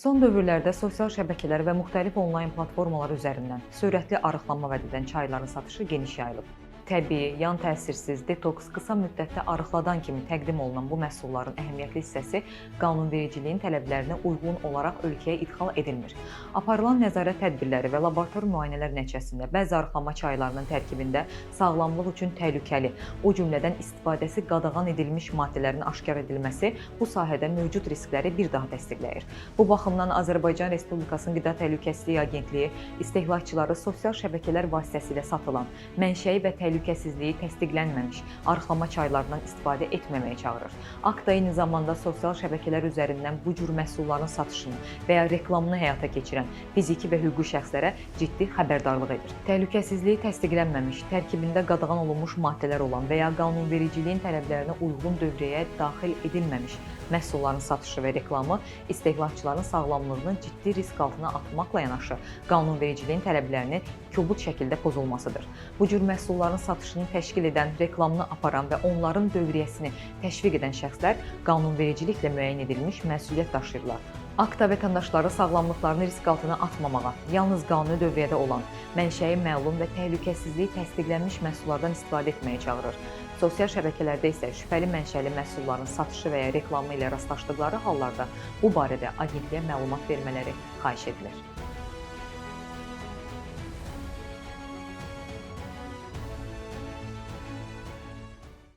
Son dövrlərdə sosial şəbəkələr və müxtəlif onlayn platformalar üzərindən sürətli arıqlama vəd edən çayların satışı geniş yayılıb. Təbii, yan təsirsiz, detoks, qısa müddətdə arıqladan kimi təqdim olunan bu məhsulların əhəmiyyətli hissəsi qanunvericiliyin tələblərinə uyğun olaraq ölkəyə idxal edilmir. Aparılan nəzarət tədbirləri və laborator müayinələr nəticəsində bəzi arıqlama çaylarının tərkibində sağlamlıq üçün təhlükəli, o cümlədən istifadəsi qadağan edilmiş maddələrin aşkar edilməsi bu sahədə mövcud riskləri bir daha təsdiqləyir. Bu baxımdan Azərbaycan Respublikasının Qida Təhlükəsizliyi Agentliyi istehlakçıları sosial şəbəkələr vasitəsilə satılan, mənşəyi və təhlükəsizliyi təsdiqlənməmiş arıqlama çaylarından istifadə etməməyə çağırır. Akt eyni zamanda sosial şəbəkələr üzərindən bu cür məhsulların satışını və ya reklamını həyata keçirən fiziki və hüquqi şəxslərə ciddi xəbərdarlıq edir. Təhlükəsizliyi təsdiqlənməmiş, tərkibində qadağan olunmuş maddələr olan və ya qanunvericiliyin tələblərinə uyğun dövriyyəyə daxil edilməmiş məhsulların satışı və reklamı istehlakçıların sağlamlığını ciddi risk altına atmaqla yanaşı, qanunvericiliyin tələblərinin kobud şəkildə pozulmasıdır. Bu cür məhsulların satışını təşkil edən, reklamını aparan və onların dövriyyəsini təşviq edən şəxslər qanunvericiliklə müəyyən edilmiş məsuliyyət daşıyırlar. Akta vətəndaşları sağlamlıqlarını risk altına atmamağa, yalnız qanuni dövriyyədə olan, mənşəyi məlum və təhlükəsizliyi təsdiqlənmiş məhsullardan istifadə etməyə çağırır. Sosial şəbəkələrdə isə şübhəli mənşəli məhsulların satışı və ya reklamı ilə rastlaşdıqları hallarda bu barədə agentliyə məlumat vermələri xahiş edilir.